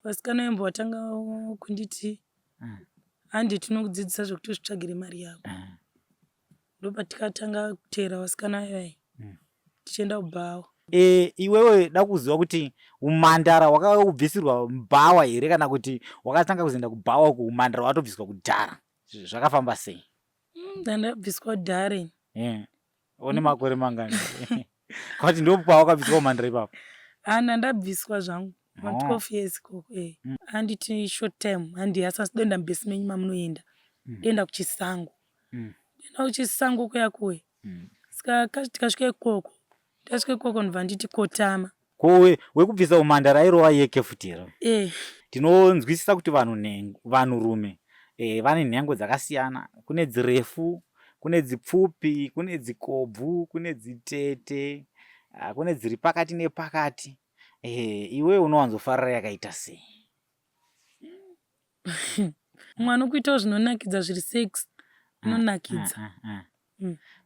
Vasikana vaimbova vatanga kunditi hande tinokudzidzisa zvekuti uzvitsvagire mari yako. Ndopatikatanga kuteera vasikana vaya tichienda kubhawa. E, iwewe da kuziva kuti umandara wakabvisirwa bhawa here kana kuti wakatanga kuzoenda kubhawa uku umandara watobviswa kudhara, zvakafamba sei? Ndandabviswa kudhara ini. Yeah. Une makore mangani? Kwati ndipo pawakabviswa umandara ipapo? Ah, ndandabviswa zvangu ma 12 years ikoko eh. Handiti short time handi asi asi doenda mubhesi menyu mamunoenda. Doenda kuchisango. Doenda kuchisango kuya kuya. Saka tikasvika ikoko, tasvika ikoko ndobva nditi kotama. Ko wekubvisa umhandara airova yeke futi here? Eh. Tinonzwisisa kuti vanhu nhengo, vanhurume eh, vane nhengo dzakasiyana. Kune dzirefu, kune dzipfupi, kune dzikobvu, kune dzitete, ah, kune dziri pakati nepakati. Eh, iwewe unowanzofarira yakaita sei? Mumwe anokuitawo zvinonakidza zviri sex unonakidza.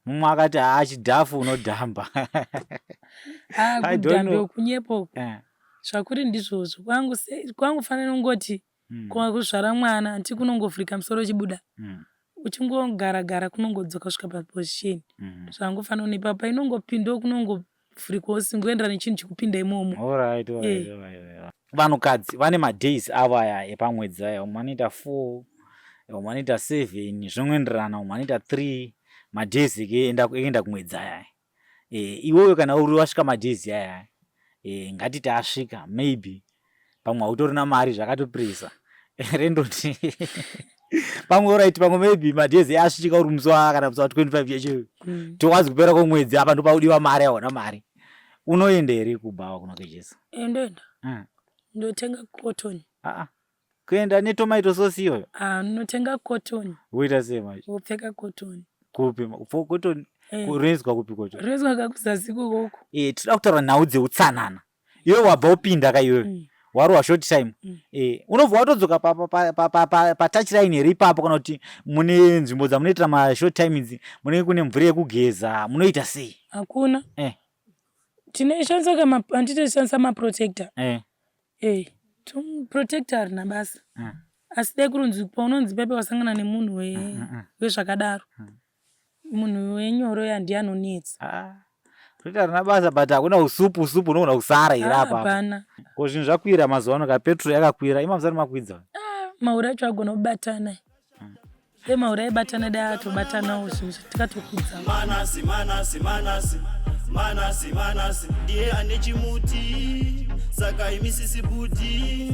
Mumwe akati haa chidhafu unodhamba. Ah, kudhambe kunyepa uku. Zvakuri ndizvozvo. Kwangu kwangu fanira kungoti kuzvara mwana anti kunongovhurika musoro uchibuda. Uchingogara gara kunongodzoka kusvika paposition. Zvangofanana nepapa inongopindawo kunongo vhurikawo singoenderana nechinhu chikupinda imomo. Alright, alright, alright. Vanhukadzi vane madays avo aya epamwedzi aya, umwe anoita 4, umwe anoita 7, zvinoenderana, umwe anoita 3 madays ekuenda kumwedzi aya. Eh, iwewe kana uri wasvika madays aya, eh, ngatiti asvika maybe pamwe hautorina mari zvakatopresa rendoti pamwe orit pamwe maybe madays asvika uri musi wa kana musi wa 25 cheche towazi kupera kwemwedzi apa ndopaudiwa mari aona mari unoenda here kubhawa kunokejesa? Ndoenda. Ndotenga cotton. Aa kuenda netomato sauce iyoyo? Ah, ndotenga cotton. Woita sei manje? Wopfeka cotton. Kupi? Cotton kunoiswa kupi cotton? Rinoiswa kakuzasi ikoko. Eh, tinoda kutaura nhau dzeutsanana. Iwe wabva upinda ka iwewe. Warohwa short time. Eh, unobva watodzoka pa touch line here ipapo kana kuti mune nzvimbo dzamunoitira ma short time idzi munenge kune mvura yekugeza munoita sei? Hakuna. Tinoshandisa kama handiti ma protector. Eh, protector harina basa. Asi dai kurunzi paunonzi pepe wasangana nemunhu wezvakadaro. Munhu wenyoro ya ndiye anonetsa. Ah. Protector harina basa but hakuna usupu usupu unogona kusara here apa. Hapana. Ko zvinhu zvakwira mazuva ano ka petrol yakakwira ima musati makwidza. Ah, mahure acho agona kubatana. Dai mahure aibatana dai atobatanawo zvinhu tikatokwidza. Manasi, Manasi, Manasi, Manasi, Manasi ndiye ane chimuti saka imisisi bhuti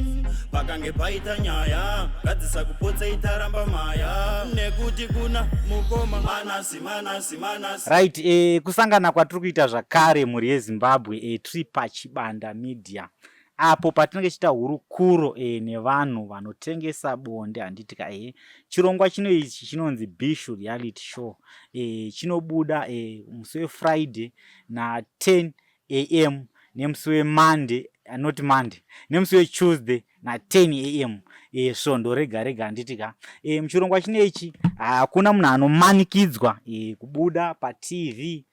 pakange paita nyaya ngadzisa kupotsa itaramba maya nekuti kuna mukoma Manasi, Manasi, Manasi. Right, kusangana kwatiri kuita zvakare mhuri yeZimbabwe, tiri paChibanda Media apo patinenge tichiita hurukuro nevanhu vanotengesa bonde handiti ka. Chirongwa chino ichi chinonzi Bishu Reality Show, chinobuda musi weFriday na 10 am nemusi weMonday, not Monday, nemusi weTuesday na 10 am svondo rega rega handiti ka. Muchirongwa chino ichi hakuna munhu anomanikidzwa kubuda paTV.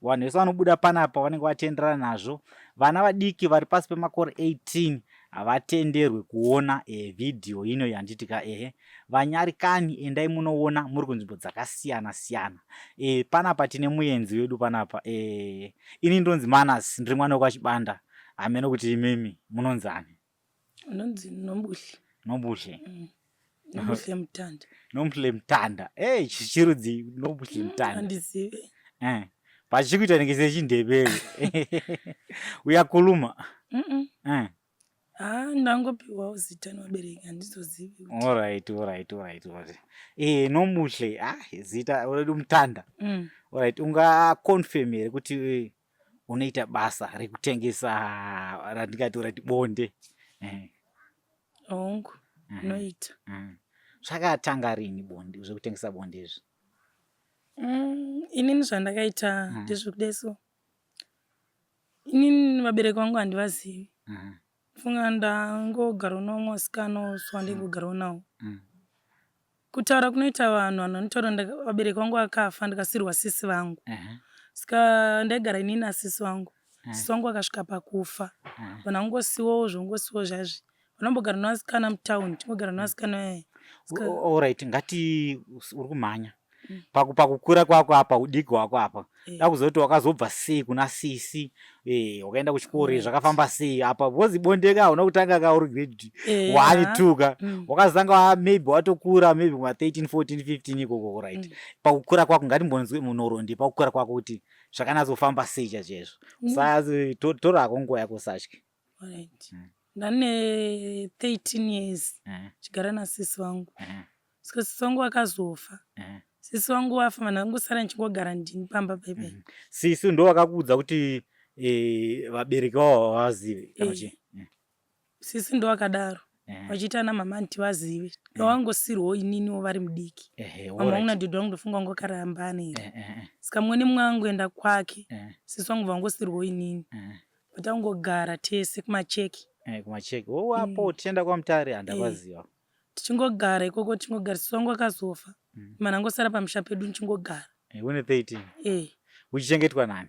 Vanhu vese vanobuda panapa vanenge vatenderana nazvo. Vana vadiki vari pasi pemakore 18 havatenderwe kuona vhidhiyo ino handiti ka. Vanyarikani endai munoona muri kunzvimbo dzakasiyana siyana. Panapa tine muenzi wedu panapa. Ini ndonzi Manas, ndiri mwana wekwaChibanda. Hameno kuti imimi munonzani? Unonzi Nobuhle. Nobuhle. Nobuhle Mutanda. Nobuhle Mutanda. Eh, chirudzi Nobuhle Mutanda. Handizivi. Pachikuita nenge sechindebele. Uyakhuluma? Ah, ndangopiwawo zita nevabereki handizozivi. Alright, alright, alright, alright. Nobuhle, ah, zita redu Mutanda. Alright, unga confirm here kuti unoita basa rekutengesa randingati rati bonde? Hongu, unoita. Zvakatanga rini bonde zvekutengesa bonde izvi? Inini zvandakaita ndezvekudai so. Inini vabereki vangu handivazivi. Funga ndangogarawo nevamwe vasikana so handingogarawo navo. Kutaura kunoita vanhu, vanhu vanotaura vabereki vangu vakafa ndikasiirwa sisi vangu. Saka ndaigara inini nasisi vangu. Sisi vangu vakasvika pakufa. Vanhu vangosiwawo zvongosiwawo zvazvi. Vanombogara nevasikana mutown, tingogara nevasikana eh. Alright, ngati uri kumhanya. Pakukura kwako apa, udiki hwako apa. Eh. Dakuziva kuti wakazobva sei kuna sisi, eh, wakaenda kuchikoro mm. zvakafamba sei apa because bonde ka hauna kutanga ka uri grade 1 2 ka. Wakazanga maybe watokura maybe kuma 13 14 15 ikoko right. Pakukura kwako ngatimbonzwe munhoroondo pakukura kwako kuti zvakanatsofamba sei chaizvo. Tora hako nguva yako usatye. Alright. Ndane 13 years chigara nasisi vangu. Saka sisi vangu vakazofa. Sisi vangu vafa vanhu vangosara ndichingogara ndini pamba paipai. Sisi ndo vakakuudza kuti eh, vabereki vavo havazive kana chii? Sisi ndo vakadaro. Vachiita ana mama handivazive. Vangosirwawo ininiwo vari mudiki. Mama vangu nadhedhi vangu ndofunga vanga vakarambana here. Saka mumwe nemumwe angoenda kwake. Sisi vangu vangosirwawo inini. Tangogara tese kumacheki. Eh, kumacheki. Oh, apo mm. tichienda kwaMutare handavaziva. Eh. Tichingogara ikoko tichingogara sisi wangu akazofa. Mm. Mana angosara pamusha pedu ndichingogara. Eh, une 13. Eh. Uchichengetwa nani?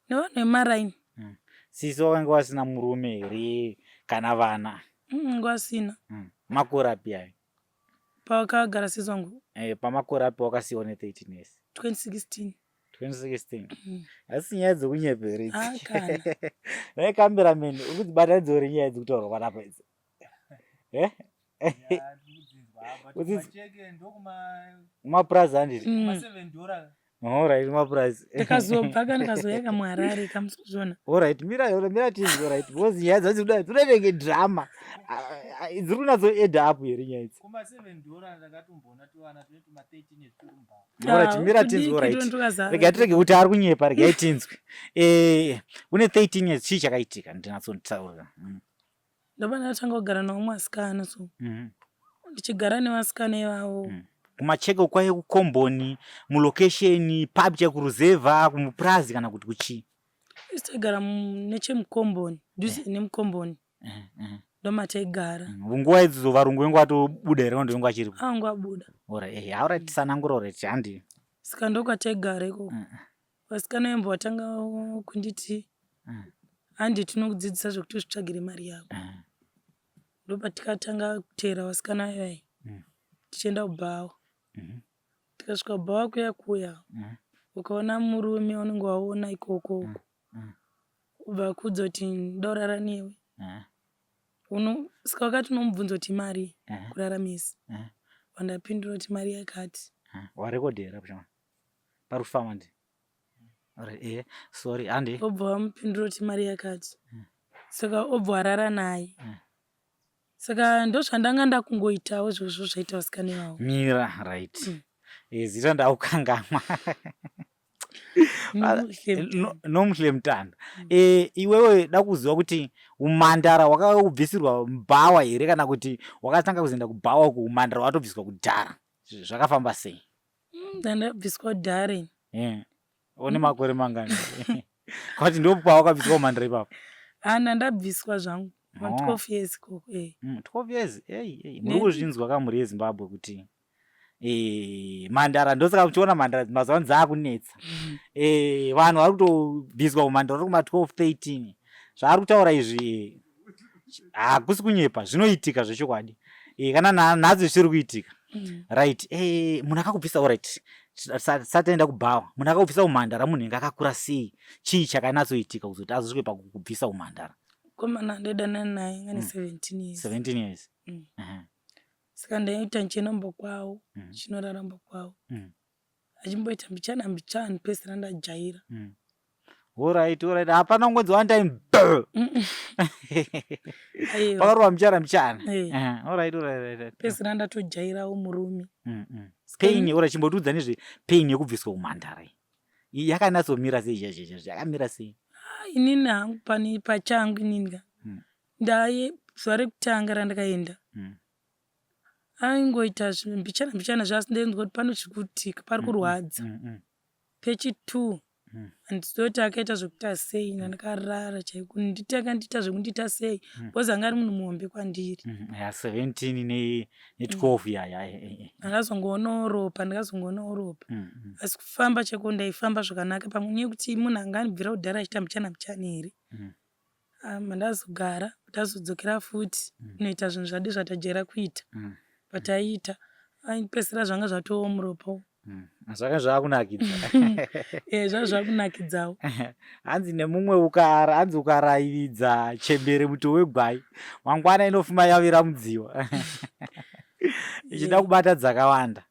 Nevanhu vemaraini. Mm. Sisi wakanga wasina murume here kana vana? Mm, wasina. Mm. Makore api ayo? Pawakagara sisi wangu? Eh, pamakore api wakasiwa ne 13 years? 2016. 2016 mm. Asi nyaya dzekunyepera idzi ah, naye cameraman uri kudzibatanidza uri nyaya dzekutaurwa panapa idzi eh? Kumapurazi handiti mm. Alright, mapurazi. Ndikazobva ka ndikazoyeka muHarare kamusozvona. Alright, mira mira tinzwe right because nyaya dzacho dzinoda dzinenge drama. Dziri kunatso add up here nyaya idzi? Kuma 7 dollar ndakatomboona tuvana tune tuma 13 years turi mumba. Alright, mira tinzwe right. Regai tirege kuti ari kunyepa, regai tinzwe. Eh, une 13 years chii chakaitika ndinatsonitaura. Mm. Ndobva ndatanga kugara nevamwe vasikana so. Mm. Ndichigara nevasikana ivavo. Mm. Kumacheke kwaive kukomboni, mulocation, pub chekuruzevha, kumupurazi kana kuti kuchii? Isu taigara nechemukomboni, dhuze eh. nemukomboni. Eh, eh. Ndomataigara. Mm, nguva idzodzo varungu vengu vatobuda here kana vengu vachiripo? Ah, nguva abuda. Ora, eh, aura tisanangura ora handi. Saka ndokwataigara ikoko. Mm. Vasikana vembo vatanga kunditi handi tinokudzidzisa zvekuti uzvitsvagire mari yako. Ndopatikatanga kuteera vasikana vayai tichienda kubhawa. Tikasvika kubhawa kuya kuya ukaona murume unenge waona ikoko uko ubva akuudza kuti ndorara newe. Saka wakati unomubvunza kuti mari kuraramisa. Wandapindura kuti mari yakati. Warekodhera kuchama. Pari kufamba ndi. Eh, sorry, handi. Obva wamupindura kuti mari yakati. Saka obva warara naye. Saka ndozvandanga ndakungoitawo izvozvo zvaita vasikana ivavo. Mira, right. Mm. Eh, zita ndakukangamwa. Nomuhle Mutanda. Mm. Eh, iwewe dakuziva kuti umandara wakakubvisirwa bhawa here kana kuti wakatanga kuzoenda kubhawa uku umandara watobviswa kudhara. Zvakafamba sei? Mm, ndandabviswa kudhara ini. Eh. Une makore mangani? Kwati ndipo pawakabviswa umandara ipapo. Ah, ndandabviswa zvangu. Ma 12 years ikoko eh. 12 years. Hey, hey. Muri kuzvinzwa ka mhuri yeZimbabwe kuti eh mandara ndosaka uchiona mandara mazuva ano dzakunetsa. Eh vanhu vari kutobviswa umandara vari kuma 12 13. Zvaari kutaura izvi hakusi kunyepa zvinoitika zvechokwadi. Eh kana nhasi zvichiri kuitika. Right. Eh munhu akakubvisa alright. Tisati kubhawa. Munhu akakubvisa umhandara munhu inga akakura sei? Chii chakanatsoitika kuzoti azosvike pakukubvisa umhandara? Mukomana ndaidanana naye anga ne 17 years. 17 years. Mm. Saka ndaiita ndichienda kumba kwavo, ndichinorara kumba kwavo. Achimboita mbichana mbichana pese randajaira. Alright, alright. Hapana kungonzi one time. Pakarova mbichana mbichana. Alright, alright, alright. Pese randatojairawo murume. Pain, alright, chimbotiudza nezve pain yekubviswa umhandara iyi. Yakanatsomira sei chaizvo? Yakamira sei? Inini hangu pani pachangu inini ka. Ndaye zuva rekutanga randakaenda. Aingoita mbichana mbichana zvasi ndainzwa kuti pane zvikuitika pari kurwadza. Pechi 2 handizivi kuti akaita zvekuita sei ndandakarara chaiko nditanga ndiita zvekundiita sei because anga ari munhu muhombe kwandiri. Ya 17 ne 12 ya ya. Ndakazongoonawo ropa ndakazongoonawo ropa. Asi kufamba chaiko ndaifamba zvakanaka pamwe nekuti munhu anga andibvira kudhara achiita mbichana mbichana here. Ah, mandazogara tazodzokera futi mm. kunoita zvinhu zvadi zvatajaira kuita mm. pataiita aipesera zvanga zvatoo muropa mm. Zvanga zvakunakidza. Eh, zvanga zvakunakidzawo. Hanzi nemumwe ukara hanzi ukaraividza chembere muto wegwai mangwana inofuma yavira mudziwa ichida kubata dzakawanda.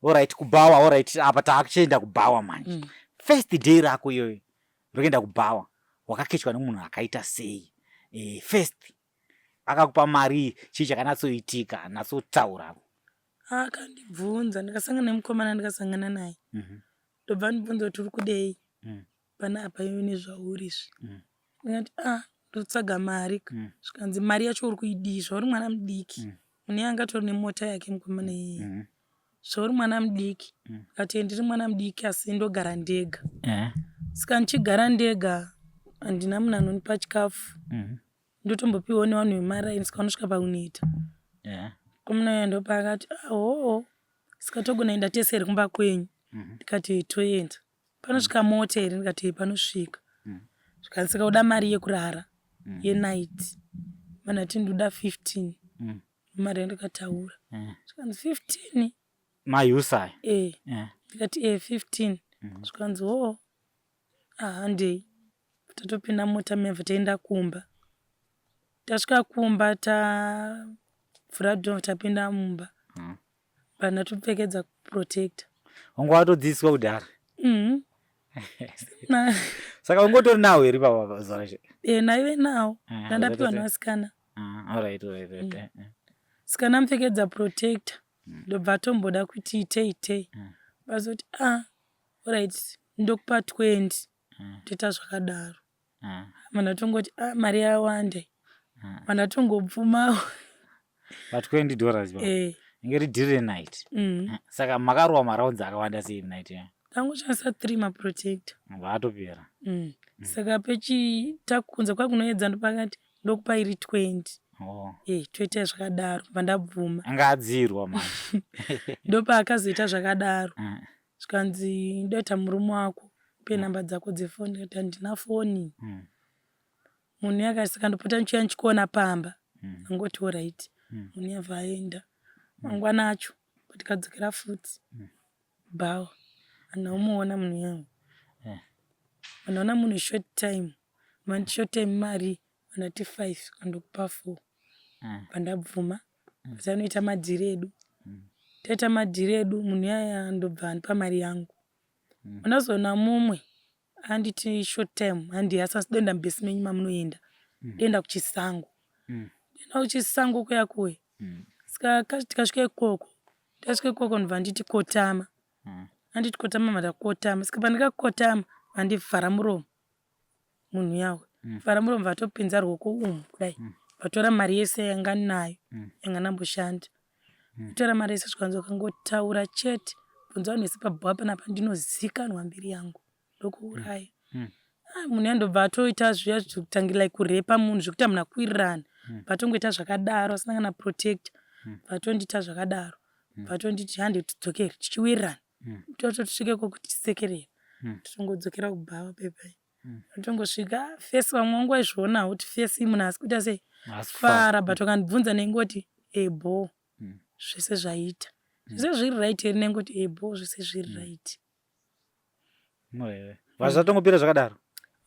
Alright, kubhawa alright, apa taakuchienda kubhawa manje. First day rako iyoyo rekuenda kubhawa wakakechwa nemunhu akaita sei? Eh, first akakupa mari chii chakanatsoitika natsotaura. Akandibvunza ndikasangana nemukomana ndikasangana naye ndobva andibvunza kuti uri kudei panapa iwe nezvauri izvi. Ndikati ah ndotsvaga mari. Zvikanzi mari yacho uri kuidii zvauri mwana mudiki. Munhu iye anga atori nemota yake mukomana iyeye. Zvauri mwana mudiki. Ndikati ndiri mwana mudiki asi ndogara ndega. Saka ndichigara ndega handina munhu anondipa chikafu. Ndotombopiwawo nevanhu vemaraini saka vanosvika pakuneta. Mukomana uya ndopaakati ah hoo saka togona kuenda tese here kumba kwenyu. Ndikati toenda. Panosvika mota here ndikati panosvika. Zvikanzi saka uda mari yekurara yenight. Vanhu vati ndoda 15. Mari yandakataura. Zvikanzi 15. Mayusa. Eh. Ndikati eh 15. Zvikanzi hoo ah handei. Tatopinda mota mevha taenda kumba. Tasvika kumba tavhura door tapinda mumba. But ndatopfekedza protector. Wanga watodzidziswa kudhara. Saka ungotori nawo here baba zuva racho? Eh, ndaive nawo. Ndandapiwa nevasikana. Alright, alright, alright. Saka ndamupfekedza protector. Ndobva atomboda kuti itei itei. Vazoti ah, alright, ndokupa 20. Toita zvakadaro. Mandatongoti ah, mari yawanda. Mandatongobvumawo. Pa 20 dollars baba. Eh. Inge ri deal night. Saka makarowa marounds akawanda sei night ya? Tangoshandisa 3 maprotector. Vatopera. Saka pechi takunza kwakunoedza ndopakati ndokupa iri 20. Oh. Eh, toita zvakadaro pandabvuma. Anga adzirwa manje. Ndopaakazoita zvakadaro. Zvikanzi ndoita murume wako pe namba dzako dzefoni ndikati handina foni. Munhu uya akati saka ndopota ndichiuya ndichikuona pamba. Angoti alright. Munhu uya abva aenda. Mangwana acho patikadzokera futi bhawa handina kumuona munhu uya. Handaona munhu short time. Mandi short time mari vandati 5 kandokupa 4. Pandabvuma tanoita madhiri edu. Taita madhiri edu munhu uya ndobva andipa mari yangu. Ndazoona mumwe anditi short time handi asi doenda mubhesi menyu mamunoenda. Doenda kuchisango. Doenda kuchisango kuya kuya. Saka tikasvika ikoko, tasvika ikoko ndobva nditi kotama. Anditi kotama mandakotama. Saka pandakakotama vandivhara muromo munhu uya uya. Vhara muromo vatopinza ruoko umu kudai. Vatora mari yese yanga ndinayo yanga ndamboshanda. Vatora mari yese zvikanzi ukangotaura chete bvunza vanhu vese pabhawa panapa ndinozikanwa mbiri yangu ndokuuraya. Ah, munhu uya ndobva atoita zviya zvekutange like kurepa munhu zvekuti hamuna kuwirirana. Vatongoita zvakadaro asina kana protector. Vatondiita zvakadaro. Vatonditi hande tidzokere tichiwirirana. Totosvika ikoko tichisekerera. Totongodzokera kubhawa pepai. Tongosvika fesi vamwe vangu vaizvionawo kuti fesi munhu asi kuita sei fara but vakandibvunza ndaingoti ebo zvese zvaita. Zvese zviri right here ndaingoti ebo zvese zviri right. Zvatongopera zvakadaro?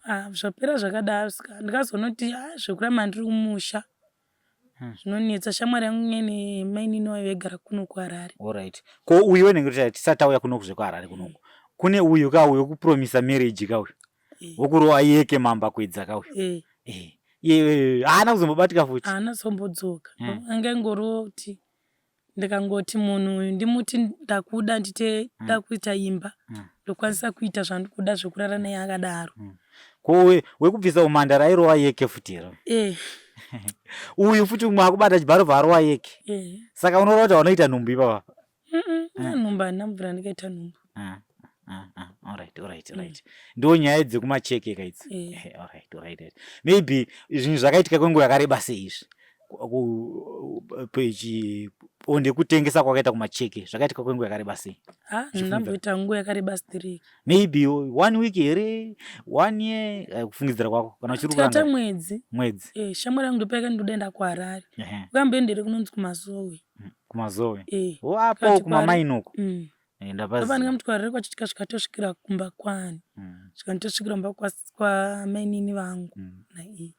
Ah, zvapera zvakadaro saka ndikazonoti ah, zvekuramba ndiri kumusha zvinonetsa. Shamwari yangu imweni mainini wayo vaigara kuno kuHarare. Alright. Ko uyu wenenge kuti tisati tauya kunoku zvekuHarare kunoku. Kune uyu ka uyu wekupromisa marriage ka uyu. Wokurova yeke mamba kwedza ka uyu. Iye haana kuzombobatika futi. Haana kuzombodzoka. Anga ingoriwo kuti ndikangoti munhu uyu ndimuti ndakuda ndite ndakuita imba ndokwanisa kuita zvandikuda zvekurara naye akadaro. Ko wekubvisa umhandara airova yeke futi here? Uyu futi umwe akubata chibharo bva yeke. Saka unoreva kuti wanoita nhumbu ipapa? Nhumbu handina kubvira ndikaita nhumbu. Alright, alright, alright. Ndo nyaya dzekumacheke ka idzi. Alright, alright. Maybe zvinhu zvakaitika kwenguva yakareba sei izvi? Bonde kutengesa kwakaita kumacheke zvakaitika kwenguva yakareba sei? Ndamboita nguva yakareba striki. Maybe one week here, one year, eh, kufungidzira kwako kana uchiri kuranga. Mwedzi. Mwedzi. Eh, shamwari yangu ndopayaka ndoda kuHarare. Ukamboendere kunonzi kuMazowe. KuMazowe. Eh. Wapo kumamaini uko. Eh, ndapaziva. Ndikamuti kwacho tikasvika tosvikira kumba kwani. Svika nditosvikira kumba kwamainini vangu. Naiye.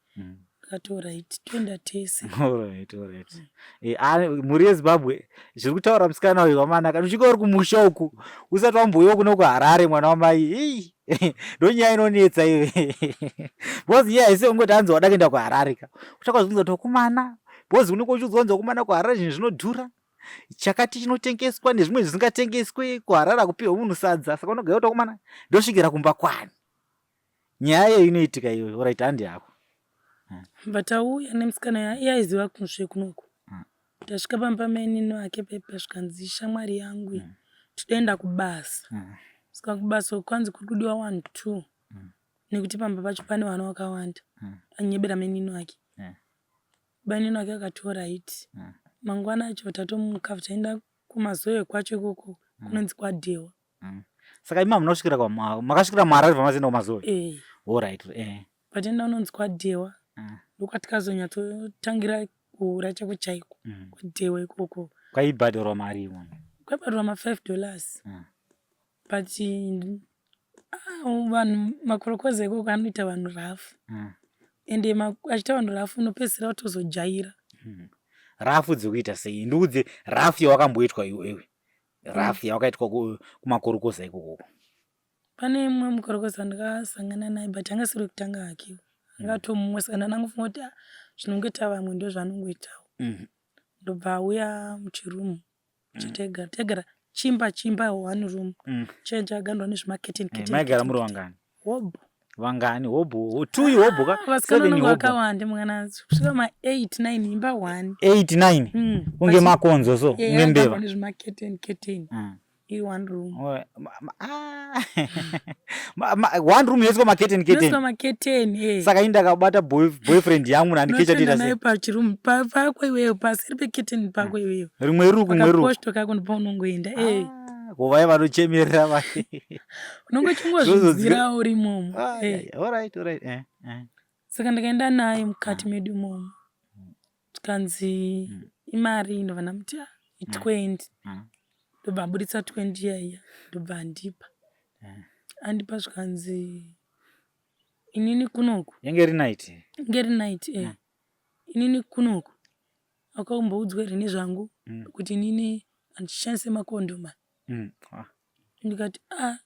Ndikati alright toenda tese. Alright, alright. Eh, ah, mhuri yeZimbabwe zviri kutaura musikana uyu wamanaka uchinge uri kumusha uku usati wambouyiwa kuno kuHarare mwana wamai ii ndonyaya inonetsa iwe because nyaya haisi ungoti hanzi wada kuenda kuHarare ka uchakazvinzwa kuti wakumana because unenge uchiudzwa kunzi wakumana kuHarare zvinhu zvinodhura chakati chinotengeswa nezvimwe zvisingatengeswe kuHarare akupiwa munhu sadza saka unogaya kuti wakumana ndosvikira kumba kwani nyaya iyoyo inoitika iyoyo orit handi yako but auya nemusikana iye aiziva kunzve kunoku tasvika pamba pamainini ake pepe zvikanzi shamwari yangu mm. todaenda kubasa mm. saka kubasa kwanzi kuri kudiwa one two mm. nekuti pamba pacho pane vana vakawanda mm. anyebera mainini ake mm. Mainini ake akati orit mm. mangwana acho tatomuka taenda kumazoe kwacho ikoko mm. kunonzi kwadhewa mm. Saka imi hamuna kusvikira makasvikira muHarare pamazoenda kumazoe eh. Orit eh. Patenda unonzi kwadhewa mm. Ndokwatikazonyatsotangira kuhura chako chaiko mm. Kwadhewa ikoko kwaibhadharwa mari imwe kwaibhadharwa ma $5 mm. But ah, vanhu makorokoza ikoko anoita vanhu rafu mm. Ende achiita vanhu rafu unopedzisira watozojaira mm. Rafu dzekuita sei? Ndiudze rafu yawakamboitwa iwewe, rafu yawakaitwa kumakorokoza ikoko. Pane mumwe mukorokoza ndakasangana naye but anga siri wekutanga hake, anga atomumwe saka ndanangofunga kuti ah, zvinongoita vamwe ndozvaanongoitawo mm. Ndobva auya muchirumu chategara tegara chimba chimba one room mm. Chaya chakagandwa nezvimaketeni eh, maigara muri vangani? Hobho. Vangani hobho? Two hobho ka? Ah, vasikana vangu vakawanda mwana kusvika ma 8 9 imba 1 8 9 mm. Kunge makonzo so kunge mbeva nezvimaketeni keteni mm. Iri one room. Oh, ah. One room inoiswa maketeni keteni. Inoiswa maketeni eh. Saka ini ndakabata boyfriend yangu nandikecha ndita sei? Pachiroom pako iwewe pasiri peketeni pako mm. iwewe. Rimwe riri kumwe riri. Posto kako ndipo unongoenda eh. Ah, ko vaya vanochemerera vaye. Unonge uchingozvinzwira uri imomo. Ah, eh. All right, all right. Eh, eh. Saka ndikaenda naye mukati mm. medu imomo. Tikanzi mm. imari ndobva ndamuti ah, i20 mm. Ndobva aburitsa 20 iyaiya ndobva andipa mm. Andipa zvikanzi inini kunoku yange iri night, yange iri night eh. Mm. Inini kunoku akaumboudzwa here nezvangu mm. kuti inini handishandise makondoma mm. ah. Ndikati ah,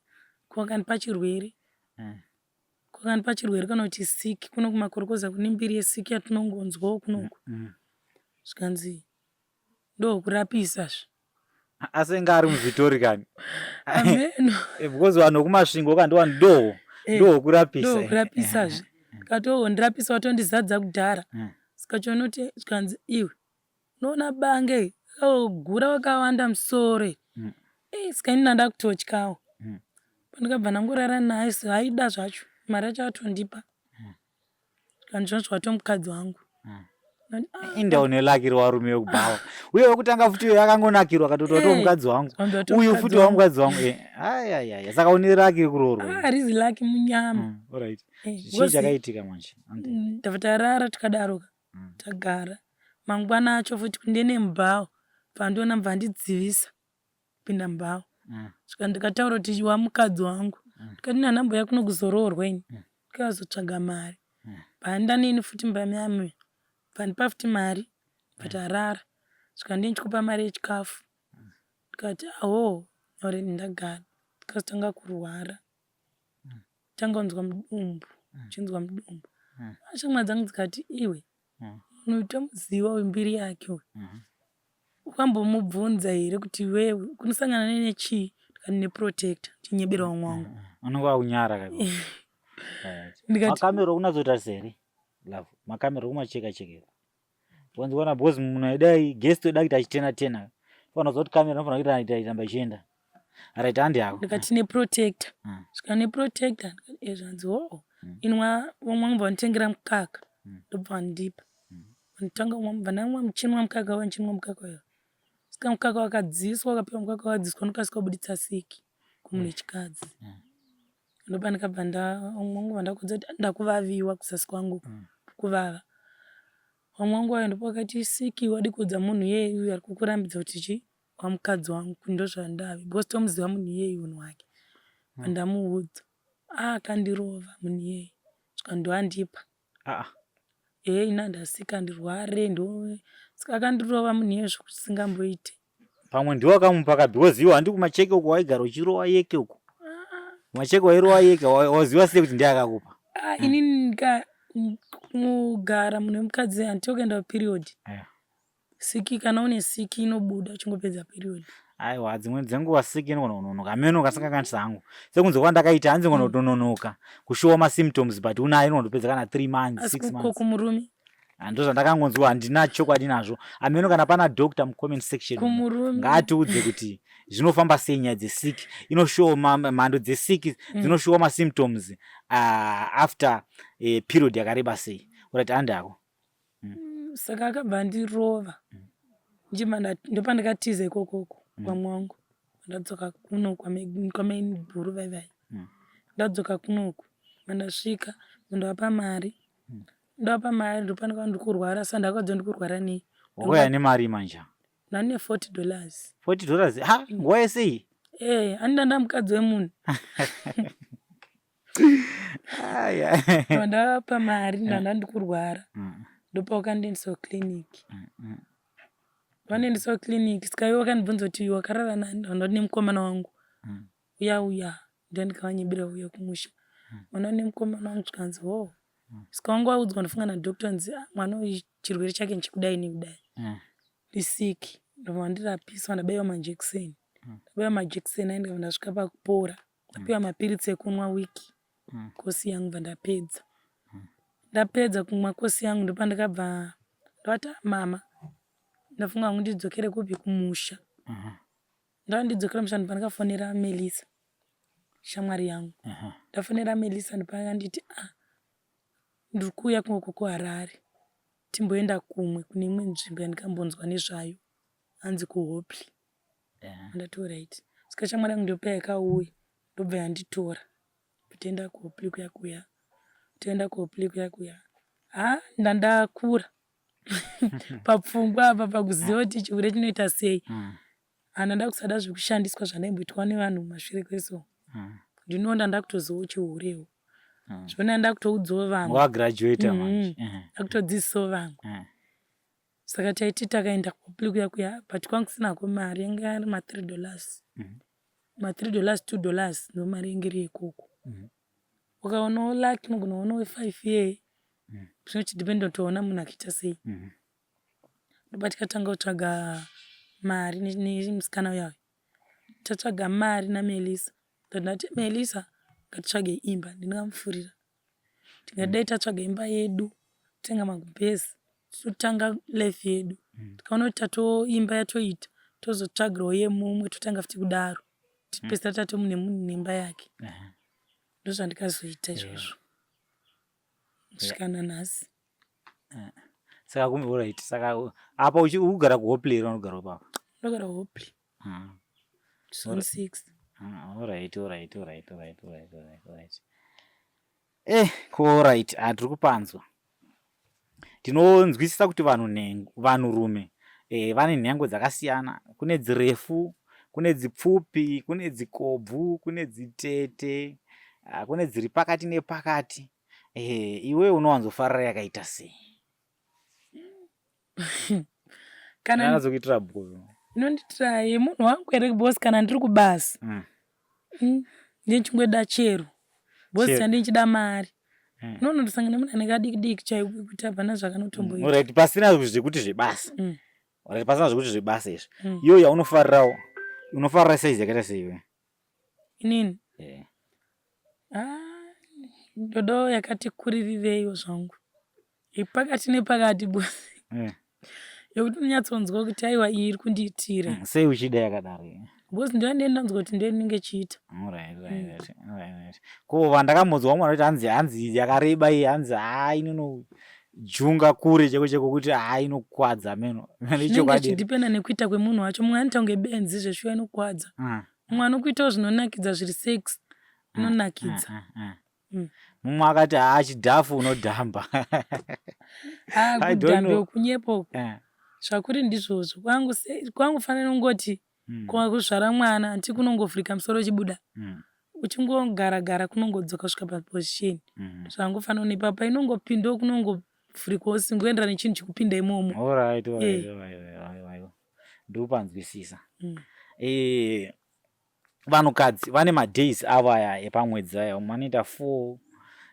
kwakandipa chirwere mm. Kwakandipa chirwere kana kuti siki kuno kumakorokoza kune mbiri yesiki yatinongonzwawo kunoku mm. Zvikanzi ndokurapisa zve. Asi inga ari muvhitori kani? Ameno. Eh, because vanhu vekumasvingo ka ndiwa ndo eh, ndokurapisa ndokurapisa zve kati ndirapisa watondizadza kudhara mm. Saka chonoti zvikanzi iwe unoona bange gura wakawanda musoro mm. Eh, saka ini ndanda kutotyawo mm. Pandikabva ndangorara naye so aida zvacho mari yacho atondipa mm. Kana zvinonzi watomukadzi wangu mm. Ah. Inda une laki revarume vekubhawa uye wekutanga futi uyo akangonakirwa akatoti watoo eh, mukadzi wangu uyu futi wa mukadzi wangu eh, ayayaya saka une laki rekuroorwa ah, rizi laki munyama mm, alright eh, chii chakaitika manje? Ndabva tarara tikadaroka mm. Tagara mangwana acho futi kundene mubhawa pandiona mubva andidzivisa kupinda mubhawa mm. Svika ndikataura kuti wamukadzi wangu mm. Ndikati nanhambo kuno kuzoroorwa ini mm. Ndikazotsvaga mari mm. Paenda neni futi mumba myami pandipa futi mari but arara svika ndinchikupa mari yechikafu ndikati aho already ndagara. Ndikazotanga kurwara tanga kunzwa mudumbu chinzwa mudumbu shamwari dzangu dzikati iwe munhu tomuziva uyu mbiri yake uyu ukambomubvunza here kuti iwewe kunosangana nechii? Ndikati neprotector ndinyebera vamwe wangu unenge wakunyara makamera unatsotarisa here love makamera kumacheka chekera wanzwana because munhu aidai guest oda kuita achitena tena fana kuti kamera inofanira kuita itamba ichienda right handi yako ndikati neprotector svika neprotector zvanzi hoo inwa vamwe vangu vanditengera mukaka ndobva vandipa. Nditanga kumwa bva ndamwa muchinwa mukaka uya ndichinwa mukaka uya. Saka mukaka wakadziiswa ukapiwa mukaka wadziiswa unokasika kubuditsa siki kumunhu wechikadzi. Ndopandakabva vamwe vangu vandakuudza kuti ndakuvaviwa kuzasi kwangu kuvava. Vamwe vangu vaya ndopavakati siki wadii kuudza munhu iyeye uyu ari kukurambidza kuti chii wamukadzi wangu kuti ndozvandave because tomuziva munhu iyeye hunhu hwake. Ndamuudza ah akandirova munhu iyeye zvikanzi ndoandipa. Ah. Ehe ini handasika ndirware ndo saka akandirova munhu iye zvekusingamboite. Pamwe ndiwe wakamupa ka because iwe handi kumacheke uko waigara uchirova yeke uko. Kumacheke wairova yeke waziva sei kuti ndiye akakupa? Ah, inini ndika kugara munhu wemukadzi hanti wakaenda period. Yeah. Siki kana une siki inobuda uchingopedza period. Aiwa dzimwe dzenguva siki inogona kunonoka hameno kasingakanisa hangu sekunze kwandakaita hanzi inogona kutononoka kushowa masymptoms but unayo inogona kutopedza kana 3 months Asi 6 ko months kumurume ndozvandakangonzwa handina chokwadi nazvo hameno kana pana doctor mucomment section umu, kumurume ngaatiudze kuti zvinofamba sei nyaya dzesiki inoshowa mhando dzesiki dzinoshowa masymptoms after period yakareba sei urati handako Saka akabva andirova ndichibva ndopandakatiza ikokoko kwamwe wangu ndadzoka kuno kwamaiguru vai vai ndadzoka kunoku pandasvika ndovapa mari ndovapa mari ndopandakaona ndikurwara saka ndakaudzwa ndikurwara nei wakauya nemari manje ndane 40 dollars 40 dollars ha nguva yese iyi eh andida ndamukadzi wemunhu Ndavapa mari ndanga ndikurwara ndopawakandiendesa kuclinic. Vandiendesa kuclinic saka ivo vakandibvunza kuti wakarara nani ndikati nemukomana wangu uya uya ndiye ndikavanyebera uya kumusha. Mwana nemukomana wangu zvikanzi hoo saka wanga waudzwa ndofunga nadoctor kunzi mwana uyu chirwere chake ndechekudai nekudai ndisick ndobva vandirapisa ndabaiwa majekiseni ndabaiwa majekiseni aya ndikabva ndasvika pakupora. Ndapiwa mapiritsi ekunwa week kosi yangu bva ndapedza. Ndapedza kumwa kosi yangu ndopandakabva ndavati ah mama ndafunga hangu ndidzokere kupi kumusha. Ndava ndidzokera kumusha ndopandakafonera Melissa shamwari yangu. Ndafonera Melissa ndopakanditi ah ndiri kuuya ikoko kuHarare timboenda kumwe kune imwe nzvimbo yandikambonzwa nezvayo hanzi kuHopley. Ndati alright. Saka shamwari yangu ndopa yakauya ndobva yanditora toenda kuHopley kuya kuya toenda kuHopley kuya kuya haa ndandakura papfungwa apa pakuziva kuti chihure chinoita sei hana ndakusada zvekushandiswa zvandaimboitwa nevanhu mumashure kweso ndinoona ndakutozivawo chihurewo zvona ndakutoudzawo vamwe wagraduate manje ndakutodzidzisawo vamwe Saka taiti takaenda kuPli kuya kuya but kwanga kusinako mari yanga yari ma 3 dollars. Ma 3 dollars 2 dollars ndo mari yanga iri ikoko. Ukaonawo lucky unogona kuonawo 5 ye. Zvinochidependa kuti waona munhu akaita sei. Ndopatikatanga kutsvaga mari nemusikana uya uya. Tatsvaga mari naMelisa. Ndati Melisa ngatitsvage imba ndingamufurira. Tingadai tatsvaga imba yedu totenga magumbezi totanga life yedu tikaona kuti tatoimba yatoita tozotsvagirawo yemumwe totanga futi kudaro tipedzisira tato munhu nemunhu neimba yake ndozvandikazoita izvozvo kusvika nanhasi. Saka alright saka apa uri kugara kuHopley here unogara kupi apa? Ndogara kuHopley. Zone 6. Alright, alright, alright, alright, alright, alright, alright. Eh, ko alright, ah, tiri kupanzwa. Tinonzwisisa kuti vanhu nhengo, vanhurume eh, vane nhengo dzakasiyana. Kune dzirefu, kune dzipfupi, kune dzikobvu, kune dzitete, ah, kune dziri pakati nepakati. Eh, iwe unowanzofarira yakaita sei? Kana Ndakazokuitira bho. Inondiitira yemunhu wangu here because kana ndiri kubasa ndichingoda chero because Chero. chandinenge ndichida mari. Unonondosangana nemunhu anenge adiki diki chaiko kuti hapana zvakanotomboita. Alright, pasina zvekuti zvebasa. Alright, pasina zvekuti zvebasa izvi. Iyoyo yaunofarirawo, unofarira size yakaita sei iwe? Inini? Eh. Ah, ndodawo yakati kuririreiwo zvangu. Pakati nepakati boss. Eh. Yekuti unonyatsonzwa kuti aiwa iyi iri kundiitira. Sei uchida yakadaro? Boss ndiyo ndinenge ndanzwa kuti ndiyo inenge ichiita. Alright, right, right, right, right. Ko vandakambonzwa vamwe vanoti hanzi hanzi yakareba iyi hanzi haa inono Junga kure cheko cheko kuti haa inokwadza meno. Zvinenge zvichidependa nekuita kwemunhu wacho. Mumwe anoita kunge benzi zveshuwa inokwadza. Ah. Mumwe anokuitawo zvinonakidza zviri sex ah, inonakidza. Ah, mm. Mumwe akati haa chidhafu unodhamba. Ah, kudhambe kunyepo uku. Zvakuri ndizvozvo. Kwangu kwangu fanira kungoti mm. kuzvara mwana anti kunongovhurika musoro uchibuda. Mm. Uchingogara gara kunongodzoka kusvika paposition. Mm. Zvangofanana nepapa inongopindawo kunongovhurikawo singoenderana nechinhu chikupinda imomo. Alright, alright, eh. alright, alright. Ndikupanzwisisa. Mm. Eh, vanhukadzi vane madays avo aya epamwedzi aya umwe anoita 4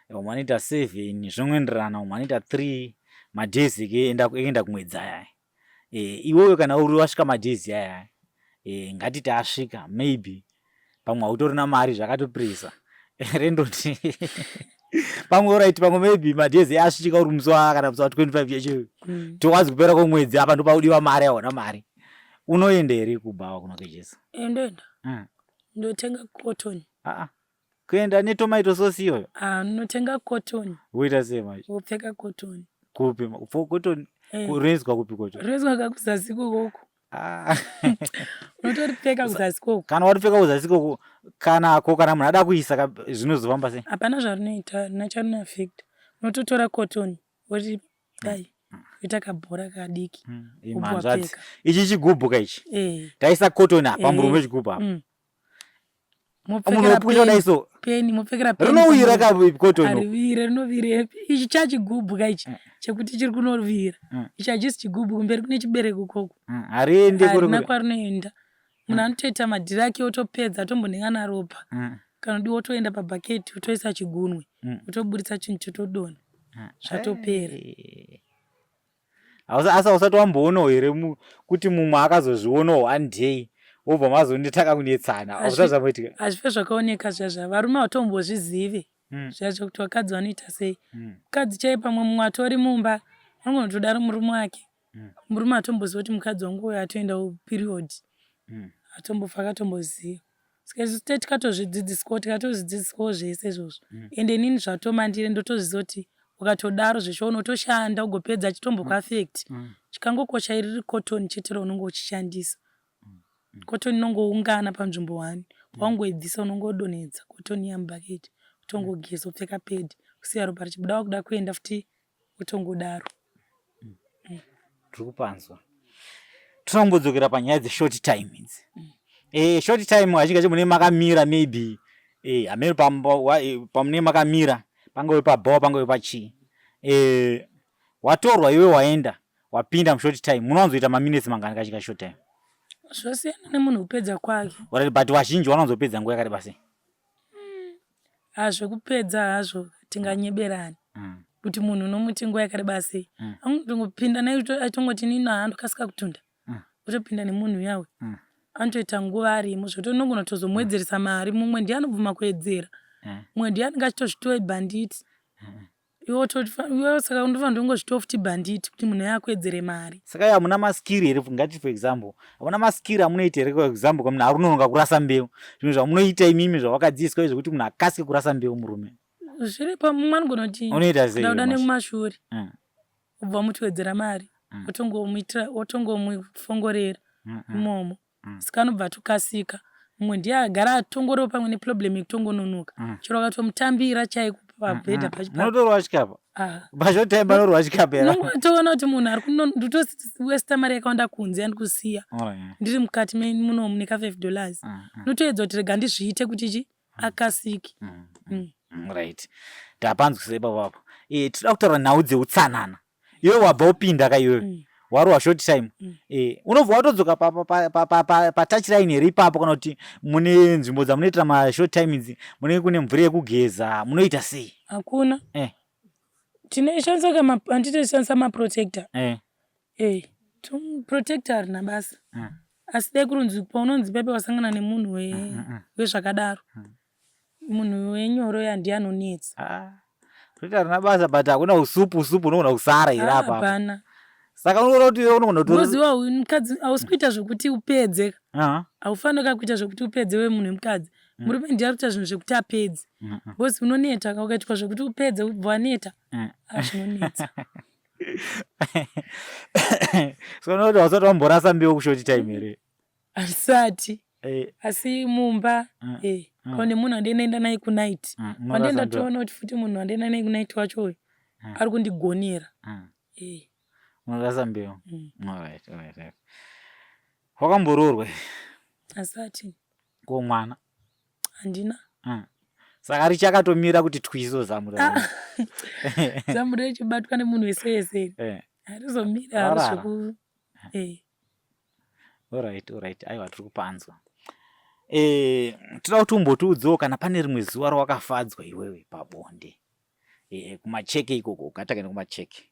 umwe anoita 7 zvinoenderana umwe anoita 3 madays ekuenda kumwedzi aya e, iwewe kana uri wasvika madays aya e, ngatiti asvika maybe pamwe hautorina mari zvakatopresa rendoti pamwe orit pamwe maybe madays asvika uri musi wa kana musi wa 25 cheche mm. towazi kupera kwemwedzi apa ndopaudiwa mari aona mari unoenda here kubhawa kunokejesa eh, ndoenda mm. ndotenga cotton ah, ah. Kuenda netomato sauce iyoyo? Ah, unotenga cotton. Woita sei manje? Wopfeka cotton. Kupi? Cotton eh. Kuroiswa kupi cotton? Roiswa kakuzasi kokoko. Ah. Unotoripfeka kuzasi koko. Kana waripfeka kuzasi koko kana ko kana munhu ada kuisa zvinozofamba sei? Hapana zvarinoita, harina charino affect. Unototora cotton woti dai kuita kabhora kadiki. Mm, ichi chigubhu ka ichi. Eh. Taisa cotton apa eh. murume wechigubhu apa. Mm. Munopusha dai so peni mopfekera peni rinowira ka cotton ariwire rinovirepi ichi chachigubhu ka ichi eh. chekuti chiri kunovira eh. ichi hachisi chigubhu kumberi kune chibereko koko eh, hariende harina kwarinoenda munhu anotoita madhiri ake otopedza atombonengana ropa kana udiwa otoenda pabhaketi otoisa chigunwe otoburitsa chinhu chotodonha zvatopera Asi hausati wamboonawo here kuti mumwe akazozvionawo one day wobva mazonditaka kunetsana hausati zvamboitika? Hazvife zvakaoneka zviya varume hautombozvizive mm. zviya zvekuti vakadzi vanoita sei mm. mukadzi mm. chaiye pamwe mumwe atori mumba anogona kutodaro murume wake mm. murume atomboziva kuti mukadzi wangu uyo atoendawo period mm. atombofa akatomboziva saka isu te tikatozvidzidziswawo tikatozvidzidziswawo zvese izvozvo mm. ende inini zvatomandire ndotozviziva kuti ukatodaro zveshuwa unotoshanda ugopedza chitombokuafect mm. mm. chikangokosha iriri cotton chete raunonge uchishandisa mm. mm. cotton inongoungana panzvimbo one mm. wangoibvisa unongodonhedza cotton iya mubhaketi utongogeza upfeka pedi kusiya ropa richibuda wakuda kuenda futi utongodaro mm. Tiri kupanzwa tinombodzokera panyaya dzeshort time idzi mm. Eh, short time kazhinji kacho mune makamira maybe eh, hameno eh, pamune makamira pangave pabhawa pangave pachii eh, watorwa iwe waenda wapinda mushort time munowanzoita maminutes mangani kazhinji ka short time zvosiyana nemunhu kupedza kwake but vazhinji vanowanzopedza nguva yakareba sei Ah, zvekupedza hazvo tinganyeberani mm. kuti munhu unomuti nguva yakareba sei mm. anotongopinda naye achitongoti nini handokasika kutunda mm. otopinda nemunhu uyawe mm. anotoita nguva arimo zvekuti unogona kutozomuwedzeresa mari mumwe ndiye anobvuma kuwedzera mm. mumwe ndiye anenge achitozvitove bhanditi mm. Iwe iwe saka unofanira kungozvitiwo futi bhanditi kuti munhu akuwedzere mari. Saka iwe hamuna maskiri here ngati for example hamuna maskiri amunoita here for example munhu ari kunonoka kurasa mbeu zvinhu zvamunoita imimi zvawakadzidziswa izvo kuti munhu akasike kurasa mbeu murume. Zviripo mumwe anogona kuti unoita sei ndakuda nekumashure mm. ubva wamuti wedzera mari mm. otongomuitira otongomufongorera mm, mm. imomo mm. saka anobva atokasika mumwe ndiye agara atongoriwo pamwe neproblem yekutongononoka mm. chero akatomutambira chaiko pabhedha mm, mm. munotorwa chikapa ah. pashotime panorwa chikapa here toona kuti munhu ari ndotowesta mari yakawanda kunze yandikusiya oh, ndiri mukati munomu neka 5 dollars mm, unotoedza kuti rega ndizviite kuti chi akasiki right tapanzwisa ipapo apo eh, tinoda kutaura nhau dzeutsanana iwe wabva upinda ka iwewe mm. warohwa short time mm. eh, unobva watodzoka patouch line here ipapo kana kuti mune nzvimbo dzamunoitira mashort time idzi munenge kune mvura yekugeza munoita sei hakuna eh. tinoshandisa handitoshandisa maprotector eh. Eh, protector harina basa mm. asi dai kurunzi paunonzi pepe wasangana nemunhu wezvakadaro mm. mm. Munhu wenyoro ya ndiye anonetsa. Ah. Toita harina basa but hakuna usupu usupu unogona kusara here apa. Hapana. Saka unoona kuti iwe unogona kutora. Unoziva uyu mukadzi hausi kuita zvekuti upedze. Ah. Haufaniri ka kuita zvekuti upedze we munhu wemukadzi. Mm. Murume ndiye ari kuita zvinhu zvekuti apedze. Mm. Because unoneta ukaitwa zvekuti upedze ubva waneta. Mm. Ah, zvinonetsa. So unoti wasati wamborasa mbeu kushort time here? Asati. Eh. Asi mumba mm. eh mm. Kone munhu andinoenda naye kunight. Mm. Pandienda toona kuti futi munhu andinoenda naye kunight wacho uyu mm. ari kundigonera. Mm. Eh. Unorasa mbeu. Mm. All right, all right. Right. Wakamboroorwa? Asati. Ko mwana? Handina. Mm. Saka richakatomira kuti twiso zamu ah. Zamu richibatwa nemunhu wese wese. Eh. Harizomira haro zveku eh. Alright, alright. Aiwa tiri kupanzwa. Eh, toda kuti umbotiudzewo kana pane rimwe zuva rawakafadzwa iwewe pabonde. Eh, kumacheke ikoko, ukatanga nekumacheke.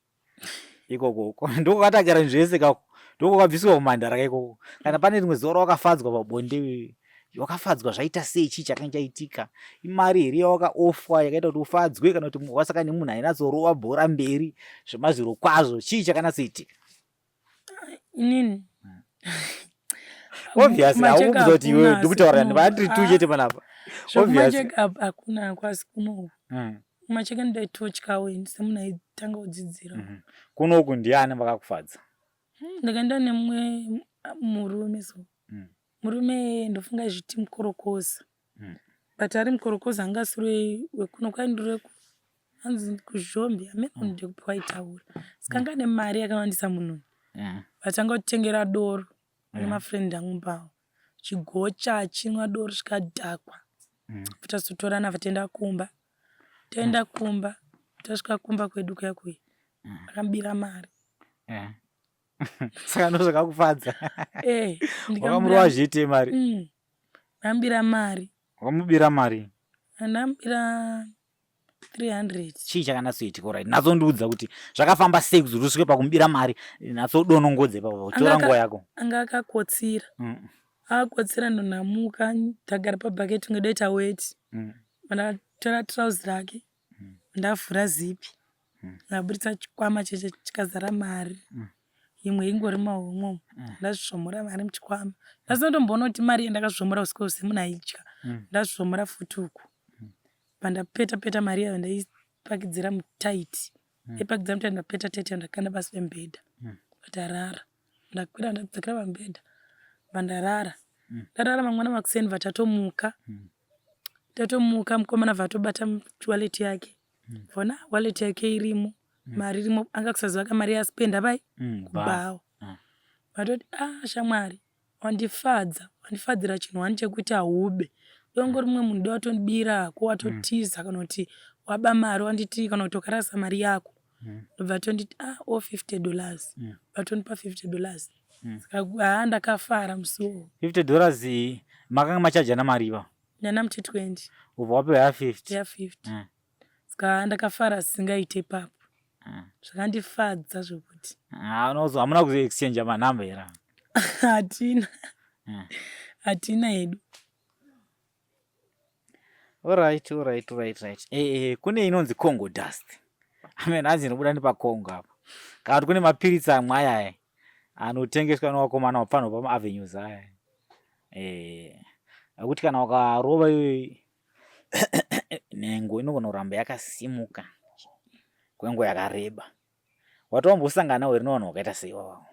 Ikoko ndokwakatagara zvese kako. Ndokwakabviswa kumandara ikoko. Kana pane rimwe zuva rawakafadzwa pabonde wakafadzwa zvaita sei chii chakanga chaitika imari here yawakaofwa yakaita kuti ufadzwe kana kuti wasaka nemunhu ainatsorova bhora mberi zvemazviro kwazvo chii chakanatsoitika inini obviously haukubvisa kuti iwewe ndikutaura ndiri two chete panapa obviously hakuna kwasi kunoku hmm. Kumacheke ndaitotyawo ini semunhu aitanga kudzidzira. Mm -hmm. Kunoku ndiani vakakufadza? Hmm, ndakaenda nemumwe murume so. Mm. Murume ndofunga zviti mukorokoza. Mm. But ari mukorokoza anga asiri wekuno kwaindire hanzi kuzhombe amene mm. ndekupi waitaura. Saka anga ane mari yakawandisa munhu. Yeah. Vatanga kutengera doro yeah. nemafriend angu pawo. Chigocha achinwa doro zvikadhakwa. Mm. Tazotorana vataenda kumba. Taenda kumba tasvika kumba kwedu kuya kuya mm. akambira mari yeah. saka ndozvakakufadza eh, wakamurova zviite mari mm. ndambira mari wakamubira mari ndambira 300 chii chakanatsoitika orit natsondiudza kuti zvakafamba sei kuti usvike pakumubira mari natsodonongodze ipapo tora nguva yako anga akakotsira mm. Akotsira ndonhamuka ndagara pabucket kunge doita weti mm. Ndatora trouse rake mm. Ndavhura zipi mm. Ndaburitsa chikwama cheche chikazara mari mm. Imwe ingori mahomwe mm. Ndazvomora mari muchikwama ndasinotomboona kuti mari yandakazvomora usiku hwose munhu aitya mm. Ndazvomora futi uku mm. Pandapeta peta mari yayo ndaipakidzira mutaiti mm. Ndaipakidzira mutaiti ndapeta taiti ndakanda pasi pemubhedha mm. Ndatarara ndakwira ndadzokera pamubhedha bva ndarara mm. Ndarara mangwana makuseni bva tatomuka mm. Tatomuka mukomana bva atobata wallet yake mm. Vona wallet yake irimo mm. Mari irimo anga kusaziva ka mari yaspenda pai mm. Kubhawa mm. Vatoti ah shamwari wandifadza wandifadzira chinhu wani chekuti haube dongo rimwe munhu de watondibira hako watotiza mm. Kana kuti waba mari wanditi kana kuti wakarasa mari yako mm. Ndobva tonditi ah o oh, 50 dollars mm. Vatondipa 50 dollars mm. Saka haa ndakafara musi uwo 50 dollars makanga machajana mari iva ndana muti 20 ubva wapiwa ya 50 ya 50 mm. Saka haa ndakafara singaite ipapo mm. Zvakandifadza zvekuti hamuna kuzoexchange manhamba here hatina mm. Hatina hedu. Alright, alright, right, right. Eh, eh, kune inonzi Congo dust. Amen, hanzi inobuda nepaCongo apa. Kana kuti kune mapiritsi amwe aya aya anotengeswa nevakomana vapfanha pamaavenues aya. Eh, akuti kana wakarova iyoyo nhengo inogona kuramba yakasimuka kwenguva yakareba. Watowambosangana here nevanhu vakaita sei ivavo?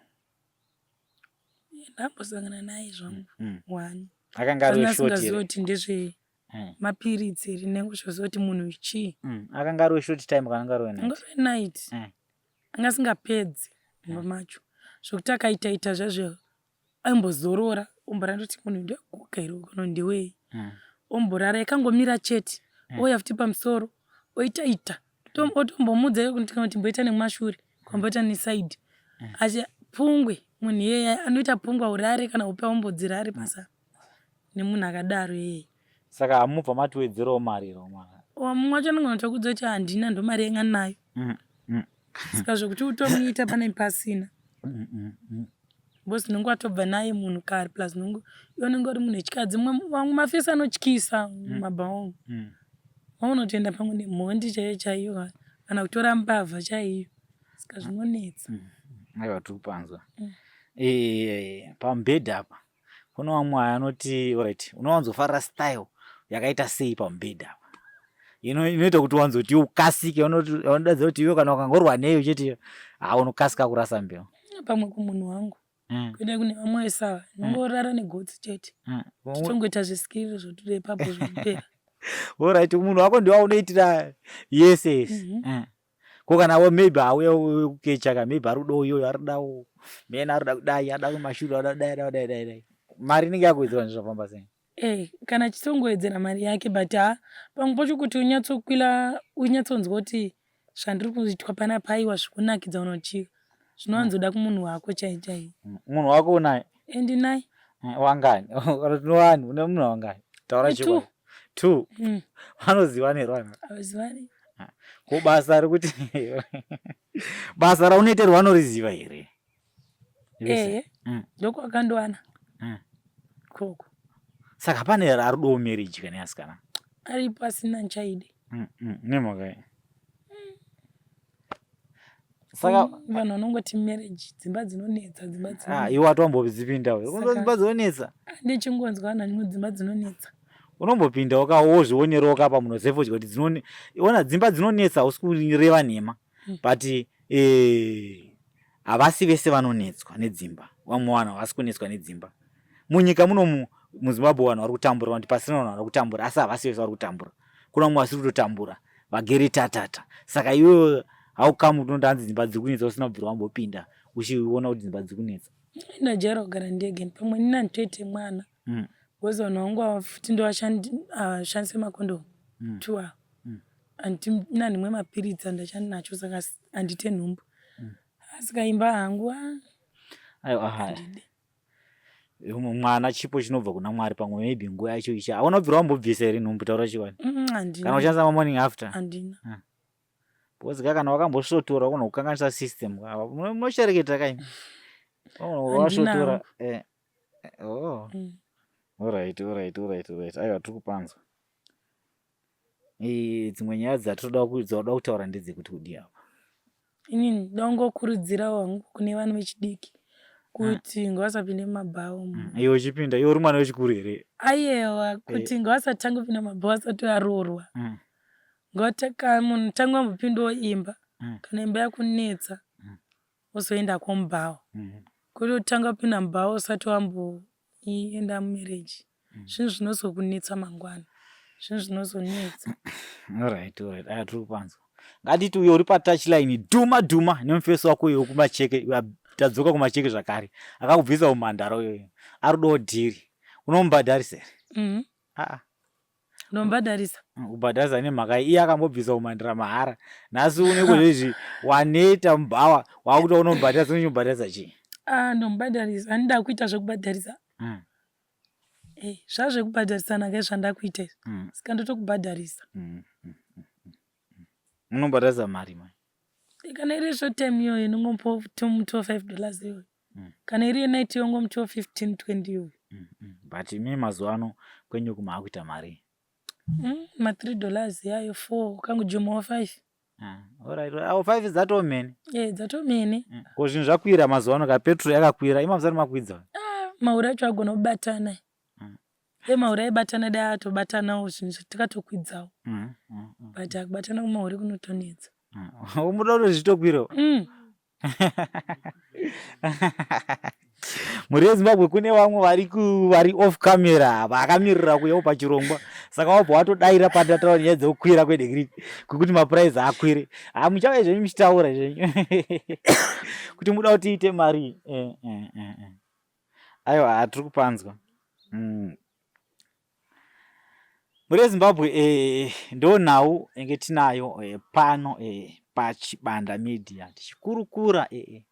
Ndambosangana naye zvangu mm. One akanga ari weshort here kuti ndezve mm. mapiritsi here nenge uchiziva kuti munhu chii mm. Akanga ari weshort time kana anga ari wenight anga ari night mm. Anga asingapedzi mumba mm. macho zvekuti akaita ita zvazvo aimbozorora omborara ndoti munhu ndeguka here kana ndewei mm. Omborara yakangomira chete mm. Ouya futi pamusoro oita ita otombomudza kuti kana kuti mboita nemumashure kwamboita nesaidi mm. Achi pungwe munhu iyeye anoita pungwe aurare kana upe aumbodzirare pasa nemunhu akadaro iyeye Saka hamubva matiwedzerawo mari here mwana? Mumwe wacho anogona kutokudza kuti handina ndo mari yanga nayo mm, mm. Saka zvekuti utomuita pane pasina mm, because unenge watobva naye munhu kare plus unenge iwe unenge uri munhu wechikadzi vamwe mafesi anotyisa mabhaomu vamwe unotoenda pamwe nemhondi chaiyo chaiyo kana kutora mbavha chaiyo saka zvinonetsa aiwa tiri kupanzwa eh, pamubhedha apa kune vamwe anoti orit unowanzofarira style yakaita sei pamubhedha apa Inoita kuti wanzoti ukasike, vanodaidza kuti iwe kana ukangorwa neyo chete ha unokasika kurasa mbeu. Pamwe kumunhu wangu. Kuenda kune vamwe vesawa nongorara negotsi chete. Tichongoita zvesikiri zvotoda ipapo zvopera. Alright, munhu wako ndiwo unoitira yese yese. Ko kana wo maybe auya kukecha ka maybe ari kudawo iyoyo ari kudawo mena ari kuda kudai ari kuda kumashure ari kuda kudai dai dai dai. Mari inenge yakuwedzerwa zvafamba sei? Eh, kana achitongowedzera mari yake but ha pamwe pacho kuti unyatsokwila unyatsonzwa kuti zvandiri kuitwa panapa aiwa zvikunakidza unochika zvinowanzoda kumunhu wako chai chai. Munhu wako unaye? Eh, ndinaye. Wangani? Kana tinowani une munhu wangani? Taura chokwadi. Two. Vanozivana here vanhu? Havazivani. Ko basa rekuti basa raunoita vanoriziva here? Ehe. Ndokwakandowana. Koko. Saka pane here ari kudawo marriage kana asikana? Aripo asina nchaide. Nemhaka yei? Saka vanhu vanongoti marriage dzimba dzinonetsa dzimba dzinonetsa. Ah, iwe watoambodzipinda wewe. Unonzwa dzimba dzinonetsa. Ndichingonzwa vanhu vanoti dzimba dzinonetsa. Unombopinda uka wozvionerawo ka pa munozefodya kuti dzinone ona dzimba dzinonetsa hausi kureva nhema. But eh havasi vese vanonetswa nedzimba. Vamwe vanhu havasi kunetswa nedzimba. Munyika munomu muZimbabwe vanhu vari kutambura vanhu pasina vanhu vari kutambura asi havasi vese vari kutambura. Kuna vamwe vasiri kutotambura vagere tatata. Saka iwewe how come unoti hanzi dzimba dziri kunetsa usina kubvira wambopinda uchiona kuti dzimba dziri kunetsa? Ndajaira kugara ndega pamwe nina nditoite mwana. Because vanhu vangu ava futi ndovashandise makondomu two ava. Handina ndimwe mapiritsi andachanacho saka handite nhumbu. Asi kaimba hangu Aiwa handidi. Mwana chipo chinobva kuna Mwari pamwe maybe nguva yacho icha. Hauna kubvira wambobvisa here nhumbu taura chiwani? Handina. Kana uchashandisa ma morning after? Handina. Because ka kana wakambosvotora unogona kukanganisa system. Munoshereketa kaini. Wasvotora. Eh. Oh. Alright, alright, alright, alright. Aiwa tiri kupanzwa. Eh, dzimwe nyaya dzatinoda dzauda kutaura ndedzekuti kudii apa? Ini ndongokurudzirawo hangu kune vanhu vechidiki kuti ngavasapinde mumabhawa umu. Iwe uchipinda, iwe uri mwana wechikuru here? Ayewa, kuti ngavasatange kupinda mumabhawa vasati varoorwa. Ngavata munhu tanga wambopindawo imba, kana imba yakunetsa wozoenda kumubhawa. Kwete kutanga kupinda mubhawa usati wamboenda mumarriage. Zvinhu zvinozokunetsa mangwana. Zvinhu zvinozonetsa. Alright, alright. Aya tiri kupanzwa. Ngatiti uyo uri patouchline dhuma dhuma nemufesi wako uyo kumacheke tadzoka kumacheke zvakare. Akakubvisa umhandara uyoyo. Ari kudawo dhiri. Unomubhadharisa here? Mhm. Ah. Ndomubhadharisa. Kubhadharisa nemhaka iye akambobvisa umhandara mahara. Nhasi une kuzvizvi waneta mubhawa wakuti unomubhadharisa unomubhadharisa chii? Ah, ndomubhadharisa. Handida kuita zvekubhadharisa. Eh, zvazvekubhadharisana ke zvandakuita izvi. Saka ndotokubhadharisa. Munobhadharisa mari mai? Kana iri short time iyoyo inongomupa $5 dollars iyoyo. Kana iri yenight iyoyo ongomupa 15 20 iyoyo. But imi mazuva ano kwenyu uku maakuita mari? Ma 3 dollars yayo 4 ukangojomawo 5. Alright, awo 5 dzatomene. Eh, dzatomene. Ko zvinhu zvakwira mazuva ano ka petrol yakakwira, ima musati makwidza. Ah, mahure acho agona kubatana. Dai mahure aibatana dai atobatanawo zvinhu tikatokwidzawo. But akubatana kumahure kunotonetsa. Umuda kuti zvitokwirawo? Mhuri yeZimbabwe kune vamwe vari vari off camera vakamirira kuuyawo pachirongwa saka wabva watodaira patataura nyaya dzekukwira kwedhikiri kwekuti mapuraizi akwire. Ha muchauya zvenyu muchitaura zvenyu kuti muda kuti tiite mari. Eh, eh, eh, eh. Aiwa hatiri kupanzwa. Mhuri yeZimbabwe eh, ndo nhau yange tinayo eh, pano eh, paChibanda Media tichikurukura eh,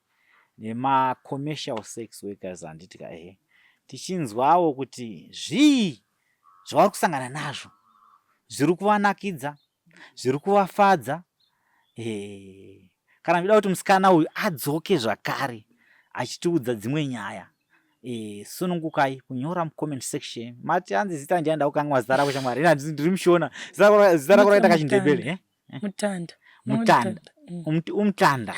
nemacommercial sex workers handiti ka ehe tichinzwawo kuti zvii zvavari kusangana nazvo zviri kuvanakidza zviri kuvafadza eh, kana muchida kuti musikana uyu adzoke zvakare achitiudza dzimwe nyaya eh, sunungukai kunyora mucomment section mati hanzi zita ndiani ndakukanganwa zita rako shamwari ini handisi ndiri mushona zita rako rakaita kachindebele eh? Mutanda. Mutanda. Umutanda.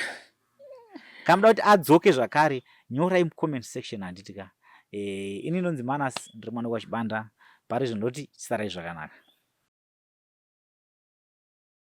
Kana muda kuti adzoke zvakare nyorai mucomment section handiti ka. Eh, ini ndonzi Manas ndiri mwana wekwaChibanda pari zvino ndoti sarai zvakanaka.